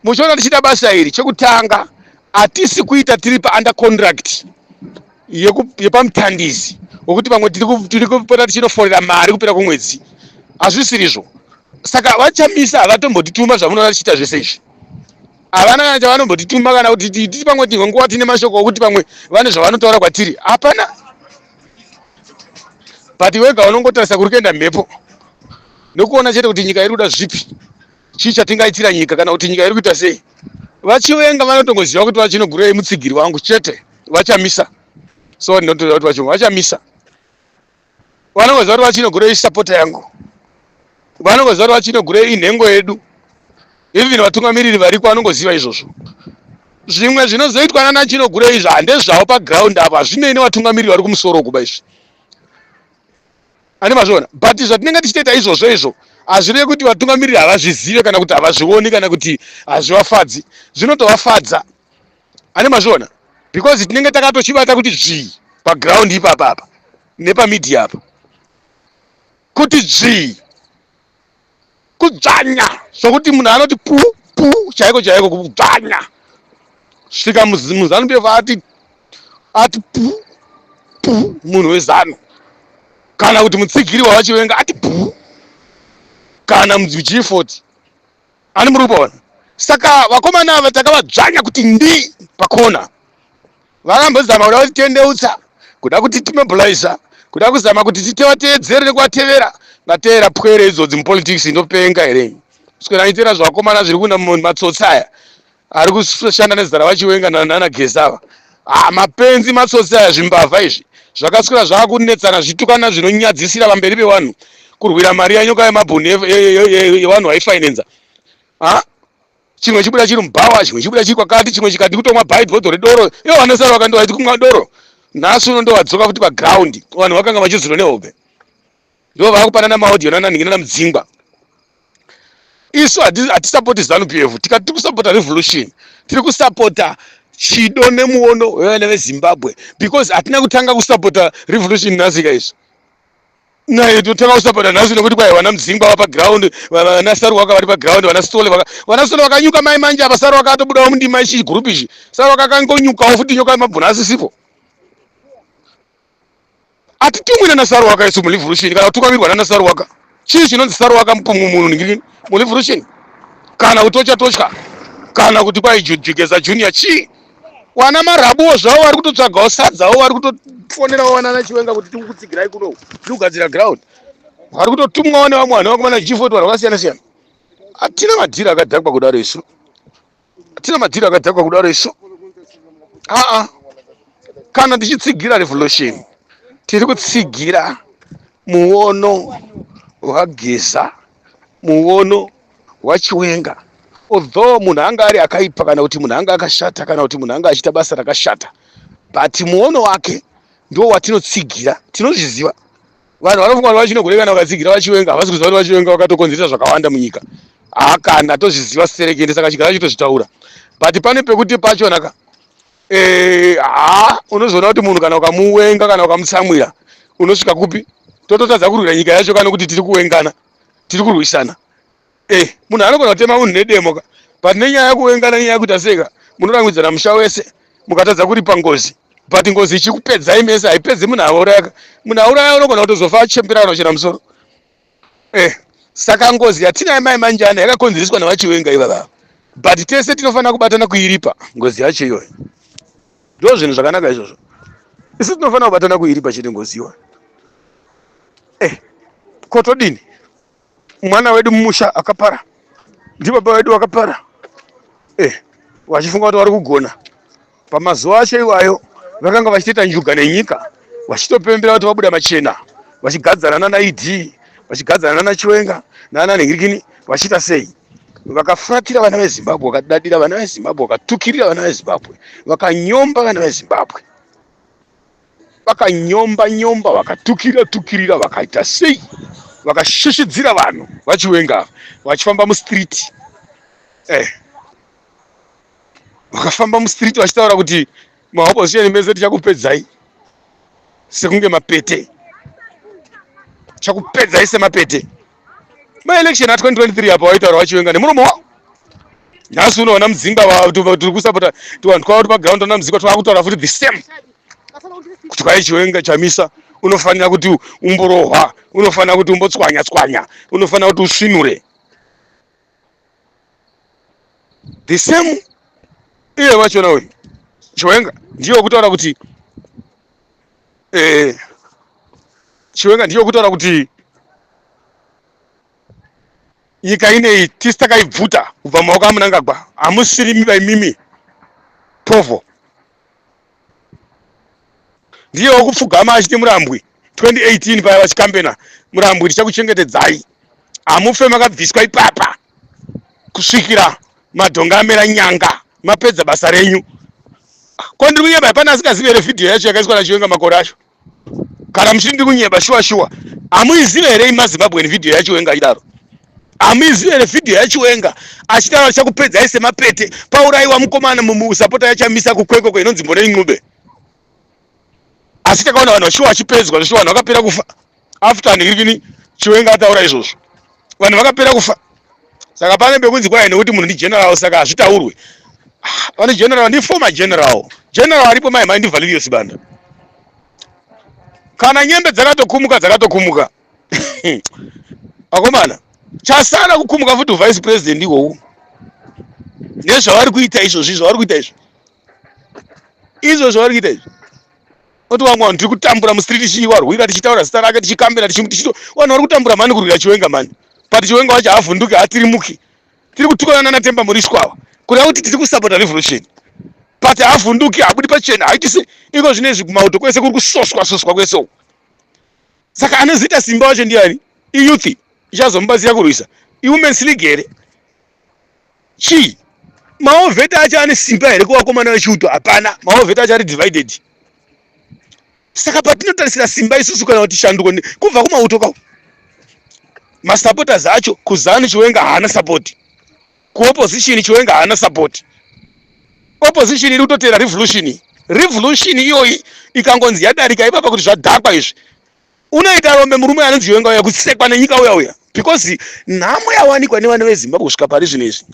Muchiona tichiita basa iri, chekutanga hatisi kuita tiri paunder contract yepamutandizi wekuti vamwe tiri kupota tichinoforera mari kupera kwemwedzi. Hazvisirizvo. Saka vaChamisa havatombotituma zvamunoona tichiita zvese izvi. Havana kana chavanombotituma kana kuti titi pamwe timwe nguva tine mashoko okuti pamwe vane zvavanotaura kwatiri. Hapana. But wega unongotarisa kuri kuenda mhepo nekuona chete kuti nyika iri kuda zvipi, chii chatingaitira nyika kana kuti nyika iri kuita sei. VaChiwenga vanotongoziva kuti vaChinogurei mutsigiri wangu chete, vaChamisa. So ndinotoziva kuti vaChiwenga vaChamisa vanongoziva kuti vaChinogurei isapota yangu, vanongoziva kuti vaChinogurei inhengo yedu. Even vatungamiriri variko vanongoziva izvozvo. Zvimwe zvinozoitwa nana Chinogurei izvi handezvavo paground apa, hazvinei nevatungamiriri vari kumusoro kuba izvi. Ane mazviona? But zvatinenge tichitoita izvozvo izvo hazvirevi kuti vatungamiriri havazvizive kana kuti havazvioni kana kuti hazvivafadzi. Zvinotovafadza. Ane mazviona? Because tinenge takatochibata kuti dzvii paground ipapa apa nepamedia apa kuti dzvii, kudzvanya zvokuti munhu anoti pu pu chaiko chaiko, kudzvanya svika muZanu PF ati pu pu munhu weZanu kana kuti mutsigiri waVaChiwenga ati pu kana G40 ani muri kupaona. Saka vakomana ava takavadzvanya kuti ndi pakona. Vakambozama kuda kutitendeutsa, kuda kuti timobiliza, kuda kuzama kuti titevateedzere nekuvatevera. Ngateera pwere idzodzi mupolitics ndopenga here? Swera itera zvakomana zviri kuna matsotsi aya ari kushanda nezita ravaChiwenga nana Geza ava. Ah, mapenzi, matsotsi aya, zvimbavha izvi zvakaswera zvaakunetsana zvitukana zvinonyadzisira pamberi pevanhu kurwira mari yanyoka yemabhunu yevanhu vaifinanza. Ha? Chimwe chibuda chiri mubhawa, chimwe chibuda chiri kwakati, chimwe chikati kutomwa bhaiti bhodho redoro. Ivo vanosara vakandovaiti kumwa doro. Nhasi uno ndovadzoka futi paground. Vanhu vakanga vachizuro nehope. Ndo vakupanana maaudio nana nhingi nana Mudzingwa. Isu hatisapoti ZANU PF. Tikati tiri kusapota revolution, tiri kusapota chido nemuono wevana veZimbabwe, because hatina kutanga kusapota revolution nhasi ka izvi. Naye totanga kusapota nhasi nekuti kwai vana Mudzingwa va paground, vana Saruwaka vari paground, vana Sitole vaka vana Sitole vakanyuka mai manje apa Saruwaka atobudawo mundima ichi group ichi. Saruwaka akangonyukawo futi nyoka yemabhunu asisipo. Hatitumwi nana Saruwaka isu murevolution kana kutungamirwa nana Saruwaka. Chii chinonzi Saruwaka mumunhu murevolution? Kana kutotya totya kana kuti kwai Jigeza Junior chii? Wana marabuwo zvavo vari kutotsvagawo sadzawo, vari kutofonerawo vana Chiwenga kuti tikukutsigirai kuno tikugadzira ground. Vari kutotumwawo nevamwe vanhu vakomana G40 vanhu vakasiyana siyana. Hatina madhiri akadhakwa kudaro isu. Hatina madhiri akadhakwa kudaro isu. Aa, kana tichitsigira revolution tiri kutsigira muono waGeza, muono waChiwenga. Although munhu anga ari akaipa kana kuti munhu anga akashata kana kuti munhu anga achiita basa rakashata, but muono wake ndiwo watinotsigira. Tinozviziva vanhu vanofunga kuti vaChinogurei kana vakatsigira vaChiwenga havasi kuziva kuti vaChiwenga vakatokonzeresa zvakawanda munyika. Hakana tozviziva serekende, saka chigara chitozvitaura. But pane pekuti pachona ka ha unozoona kuti munhu kana ukamuwenga kana ukamutsamwira unosvika kupi, tototadza kurwira nyika yacho kana kuti tiri kuwengana, tiri kurwisana. Munhu anogona kutema munhu nedemo ka, but nenyaya yekuwengana, nyaya yekuita seka munoramwidzana musha wese mukatadza kuripa ngozi. But ngozi ichikupedzai mese, haipedzi munhu auraya. Munhu auraya unogona kutozofa achembera kana kuchena musoro. Saka ngozi yatinayo mai manjana yakakonzereswa navaChiwenga ivava, but tese tinofanira kubatana kuiripa ngozi yacho iyoyo. Ndo zvinhu zvakanaka izvozvo. Isu tinofanira kubatana kuiripa chete ngozi iyoyo. Kotodini? Mwana wedu mumusha akapara, ndibaba vedu vakapara. Vachifunga kuti vari kugona. Pamazuva acho iwayo vakanga vachitoita njuga nenyika, vachitopembera kuti vabuda machena, vachigadzana nana ED, vachigadzana nana Chiwenga nana Nhingirikini, vachiita sei. Vakafuratira vana veZimbabwe, vakadadira vana veZimbabwe, vakatukirira vana veZimbabwe, vakanyomba vana veZimbabwe, vakanyomba nyomba, vakatukirira tukirira, vakaita sei, vakashishidzira vanhu vaChiwenga vachifamba mustreet. Vakafamba mustreet vachitaura kuti maopposition mese tichakupedzai sekunge mapete, tichakupedzai semapete. Maelection a 2023 apa waitaura vaChiwenga nemuromo wavo. Nhasi unoona Mudzingwa tiri kusapota vanhu twava kuti paground ana Mudzingwa twava kutaura futi the same kuti kwai Chiwenga Chamisa unofanira kuti umborohwa, unofanira kuti umbotswanya tswanya, unofanira kuti usvinure the same. Iye vachona uyu Chiwenga ndiye wekutaura kuti eh, Chiwenga ndiye wekutaura kuti nyika ineyi tisi takaibvuta kubva mumaoko aMunangagwa, hamusiri imimi povo. Ndiye wekupfugama achiti Murambwi 2018 paya vachikambena, Murambwi tichakuchengetedzai, hamufe makabviswa ipapa kusvikira madhonga amera nyanga, mapedza basa renyu. Ko ndiri kunyeba? Hapana asingazivi here vhidhiyo yacho yakaiswa naChiwenga makore acho? Kana muchiti ndiri kunyeba, shuwa shuwa hamuizive here imaZimbabwean vhidhiyo yaChiwenga achidaro? Hamuizive here vhidhiyo yaChiwenga achitaura tichakupedzai semapete paurayiwa mukomana musapota yaChamisa kuKwekwe inonzi Mboneni Ncube? Asi takaona vanhu vashuwa vachipedzwa zveshuwa, vanhu vakapera kufa after ndirikini Chiwenga ataura izvozvo, vanhu vakapera kufa. Saka pane pekunzi kwai nekuti munhu ndigeneral saka hazvitaurwe. Ah, vane general ndi former general, general aripo mai mai ndiValerio Sibanda. Kana nyembe dzakatokumuka dzakatokumuka akomana, chasara kukumuka futi vice president ihwohwo nezvavari kuita izvozvi, zvavari kuita izvi, izvo zvavari kuita izvi. Oti vamwe vanhu tiri kutambura mustreet tichiwarwira, tichitaura zita rake, tichikambira, tichito vanhu vari kutambura mhani kurwira Chiwenga mhani, but Chiwenga wacho haavhunduki, haatirimuki. Tiri kutukana nana Temba Murishwa ava kureva kuti tiri kusapota revolution, but haavhunduki, haabudi pachena, haiti se iko zvinezvi kumauto kwese kuri kusoswa soswa kwese uku. Saka anozoita simba wacho ndiani? Iyouth ichazomubatsira kurwisa? Iwomen's league here? Chii? Maovheti acho ane simba here kuvakomana vechiuto? Hapana. Maovheti acho ari divided. Saka patinotarisira simba isusu kana kuti shanduko kubva kumauto kawo, masupporters acho kuZanu Chiwenga haana support, kuopposition Chiwenga haana support. Opposition iri kutotera revolution. Revolution iyoyi ikangonzi yadarika ipapa kuti zvadhakwa izvi, unoita rombe murume anonzi Chiwenga uya, kusekwa nenyika uya uya, because nhamo yawanikwa nevana veZimbabwe kusvika pari zvino izvi.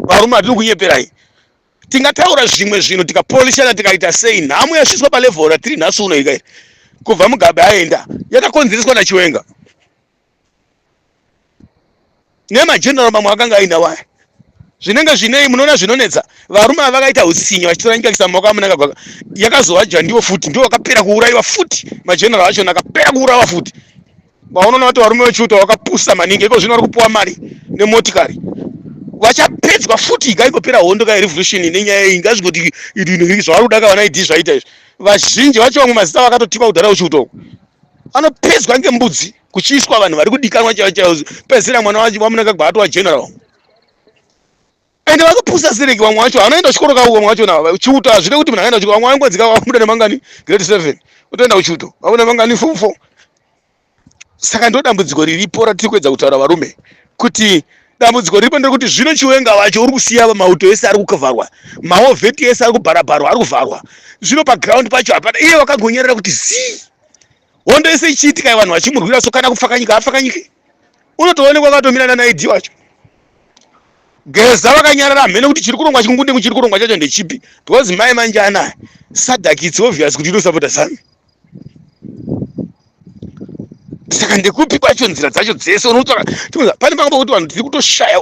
Varume, hatiri kunyeperai, tingataura zvimwe zvinhu tikapolishana tikaita sei, nhamo yasvitswa palevel ratiri nhasi uno ika kubva Mugabe aenda yakakonzereswa naChiwenga nemageneral mamwe akanga aina waya. Zvinenge zvinei munoona zvinonetsa, varume ava vakaita utsinye vachitora nyika kuisa mumaoko aMunangagwa, yakazovadya ndivo futi, ndivo vakapera kuurayiwa futi, mageneral achona akapera kuurawa futi. Vaunoona kuti varume vechiuto vakapusa maningi, iko zvino vari kupuwa mari nemotikari, vachapedzwa futi. Ngaingopera hondo ka revolution nenyaya iyi, ngazvingoti zvavari kuda kavana ID zvaita izvi. Vazhinji vacho vamwe mazita vakatotikwa kudhara kuchiuto uko anopedzwa ngembudzi, kuchiiswa vanhu vari kudikanwa chaivo chaivo. Pedzisira mwana waMunangagwa atova general. Ende vakapusa sereki, vamwe vacho vanoenda kuchikoro kavo, vamwe vacho na chiuto hazvide kuti munhu akaenda kuchikoro. Vamwe vangodzika vabuda nemangani grade 7 otoenda kuchiuto, vabuda nemangani form 4. Saka ndo dambudziko riripo ratiri kuedza kutaura varume, kuti dambudziko riripo nderekuti zvino Chiwenga wacho uri kusiya mauto ese ari kukavharwa, maovheti ese ari kubharabharwa, ari kuvharwa. Zvino paground pacho hapana, iye wakagonyerera kuti zii, hondo yese ichiitika, vanhu vachimurwira. So kana kupfakanyika hapfakanyiki, unotoonekwa akatomira nana ID wacho. Geza vakanyarara, hamene kuti chiri kurongwa chikungundingu, chiri kurongwa chacho ndechipi, because mai manje anaya SADC, it's obvious kuti inosapota ZANU. Saka ndekupi kwacho nzira dzacho dzese unotsvaka? Pane panga pakuti vanhu tiri kutoshaya,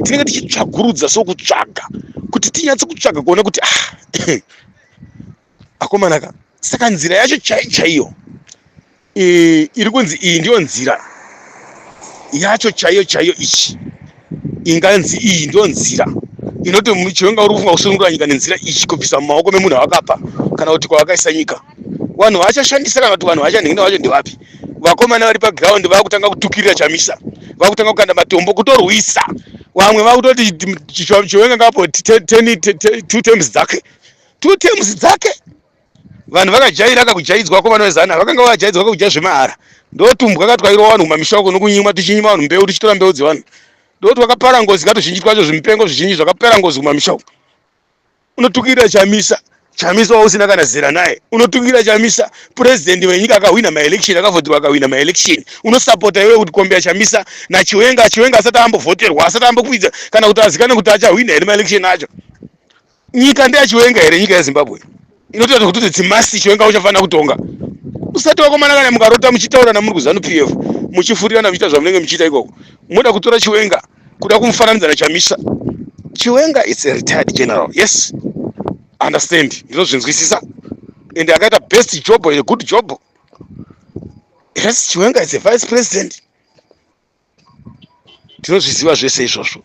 tinenge tichitsvagurudza, so kutsvaga kuti tinyatse kutsvaga kuona kuti ah, akomanaka, saka nzira yacho chai chaiyo iri kunzi iyi ndiyo nzira yacho chaiyo chaiyo, ichi inganzi iyi ndiyo nzira inoti Chiwenga uri kufunga kusunungura nyika nenzira ichi, kubvisa mumaoko memunhu awakapa kana kuti kwavakaisa nyika. Vanhu vachashandisa kana kuti vanhu vachanhingina vacho ndevapi? Vakomana vari paground vakutanga kutukirira Chamisa, vakutanga kukanda matombo kutorwisa vamwe, vakutoti Chiwenga ngapo two terms dzake, two terms dzake. Vanhu vakajaira kakujaidzwa ko, vana vezana vakanga vakajaidzwa kakudya zvemahara, ndotumbwa katwairwa vanhu kumamisha uko nokunyimwa, tichinyima vanhu mbeu, tichitora mbeu dzevanhu, ndoti wakapara ngozi katuzhinji twacho, zvimupengo zvizhinji zvakapera ngozi kumamisha uko. Unotukirira Chamisa. Chamisa wausina kana zera naye unotungira Chamisa president wenyika akahwina maelection akavhoterwa akahwina maelection unosapota iwewe kuti kombeya Chamisa naChiwenga Chiwenga asati ambovhoterwa asati ambokwidza kana kuti azikane kuti achahwina here maelection acho nyika ndeyaChiwenga here nyika yeZimbabwe inotoita kuti tsimasi Chiwenga uchafanira kutonga usati wakomana kana mukarota muchitaurana muri kuZanu PF muchifurirana muchiita zvamunenge muchiita ikoko moda kutora Chiwenga kuda kumufananidza naChamisa Chiwenga it's a retired general yes understand ndinozvinzwisisa and akaita best job a good job yes Chiwenga is a vice president tinozviziva zvese izvozvo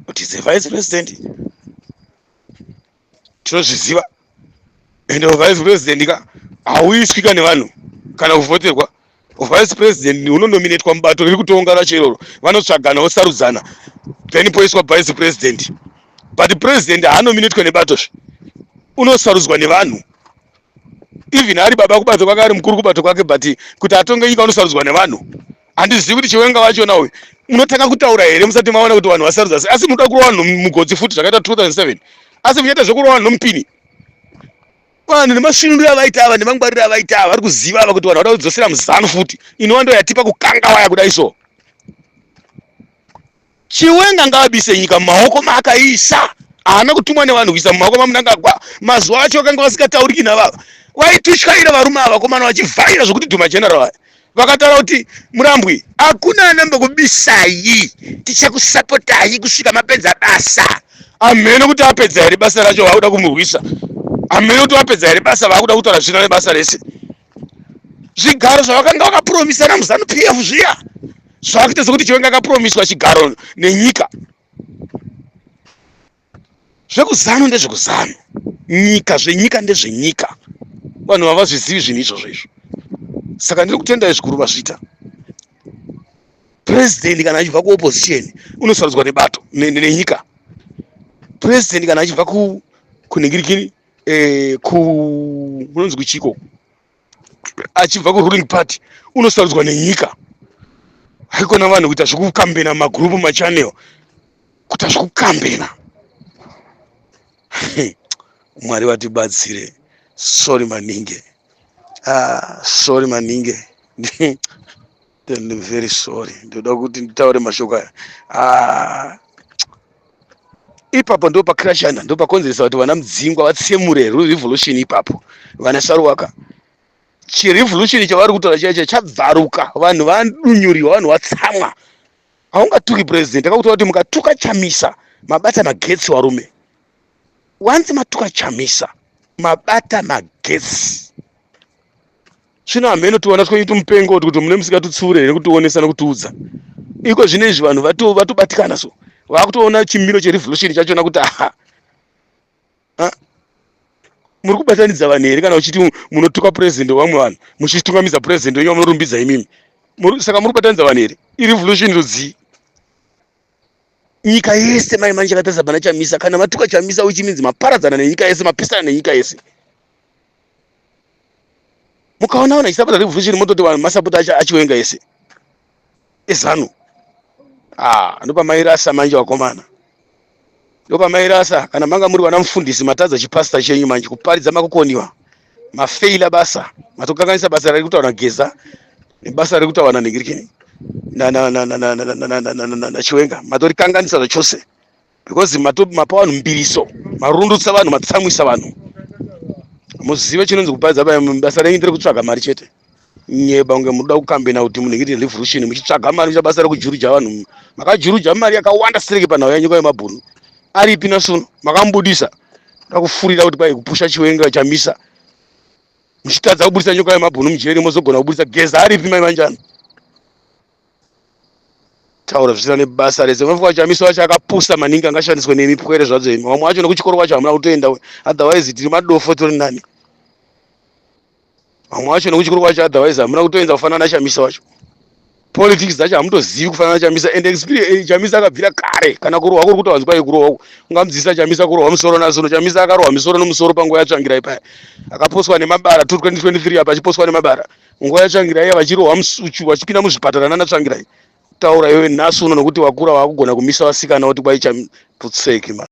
kuti is a vice president tinozviziva and vice president ka hauiswi ka nevanhu kana kuvhoterwa vice president unonominatwa mubato riri kutonga racho iroro vanotsvagana vosarudzana then poiswa vice president but president haanominatwe nebato zve unosarudzwa nevanhu even ari baba kubato kwake ari mukuru kubato kwake but kuti atonge nyika unosarudzwa nevanhu handizivi kuti Chiwenga wachona uyu munotanga kutaura here musati maona kuti vanhu vasarudza sei asi munoda kurova vanhu mugotsi futi zvakaita 2007 asi muchaita zvekurova vanhu nomupini vanhu nemasvinuro avaita ava nemangwariro avaita ava vari kuziva ava kuti vanhu vada kudzosera muzanu futi inova ndo yatipa kukanga waya kudai so Chiwenga ngaabise nyika mumaoko maakaisa haana kutumwa nevanhu kuisa mumaoko maMnangagwa mazuva acho vakanga vasikatauriki navava vaitutyaira varume ava komana vachivhaira zvokuti dhuma general vaya vakataura kuti Murambwi hakuna anambokubisai tichakusapotai kusvika mapedza basa hamene kuti apedza here basa racho vakuda kumurwisa hamene kuti vapedza here basa vakuda kutaura zvisina nebasa rese zvigaro zvavakanga vakapromisana muZanu PF zviya zvakuita sekuti Chiwenga akapromiswa chigaro nenyika zvekuzanu ndezvekuzanu nyika zvenyika ndezvenyika vanhu havazvizivi zvinhu izvozvo izvo saka ndiri kutendai zvikuru vasvita president kana achibva kuopposition unosarudzwa nebato nenyika president kana achibva kunhingirikini eh, ku kunonzi kuchiko achibva kuruling party unosarudzwa nenyika haikona vanhu kuita zvekukambena magurupu machannel kuita zvekukambena Mwari vatibatsire sorry maningi ah, sorry maningi I'm very sorry ndoda kuti nditaure mashoko aya ah. Ipapo ndo pakrashana ndo pakonzeresa kuti vana Mudzingwa vatsemure revolution ipapo vana Saruwaka chirevolution chavari kutaura chaicho chabvaruka vanhu vadunyuriwa vanhu vatsamwa haungatuki president akakutaura kuti mukatuka Chamisa mabata magetsi varume wanzi matuka Chamisa mabata magetsi zvino hameno tiona twenyu tumupengo kuti mune musikatitsure here kutionesa nekutiudza iko zvino izvi vanhu vatobatikana so vakutoona chimiro cherevolution chachona kuti aha muri kubatanidza vanhu here kana uchiti munotuka president wevamwe vanhu muchitungamidza president wenyu vamunorumbidza imimi saka muri kubatanidza vanhu here irevolution rudzii nyika yese mai manje yakatarisa pana Chamisa kana matuka Chamisa which means maparadzana nenyika yese mapisana nenyika yese mukaona vanhu achisapota revolution mototi vanhu masapota acho aChiwenga ese ezanu ah ndopamairasa manje vakomana ndopamairasa kana manga muri vana mufundisi matadza chipasta chenyu manje kuparidza makukoniwa mafeila basa matokanganisa basa rari kutaura Geza nebasa riri kutaura nanhingirikini naChiwenga matorikanganisa zvachose because mapa vanhu mbiriso marundutsa vanhu matsamwisa vanhu muzive chinonzi kuparidza basa renyu ndere kutsvaga mari chete nyeba kunge munoda kukambena kuti munhu revolution muchitsvaga mari mucha basa rekujuruja vanhu makajuruja mari yakawanda sireke panhau yenyika yemabhunu aripi nasuno makamubudisa da kufurira kuti kwai kupusha Chiwenga Chamisa muchitadza kubudisa nyoka yemabhunu mujeri mozogona kubudisa Geza aripi mai manjani taura zvisina nebasa rese unofunga Chamisa wacho akapusa maningi angashandiswe nemi pwere zvadzo imi vamwe vacho nekuchikoro kwacho hamuna kutoenda otherwise tiri madofo tori nani vamwe vacho nekuchikoro kwacho otherwise hamuna kutoenda kufanana naChamisa wacho politics dzacho hamutozivi kufanana naChamisa and experience Chamisa akabvira kare kana kurohwa kuri kutaura kwai kurohwa ungamudzidzisa Chamisa kurohwa musoro nasuno Chamisa akarohwa misoro nomusoro panguva yaTsvangirai paya akaposwa nemabara 2023 apa achiposwa nemabara nguva yaTsvangirai vachirohwa musuchu vachipinda muzvipatara nana Tsvangirai taura iwe nhasi uno nokuti wakura wakugona kumisa vasikana kuti kwai putseki ma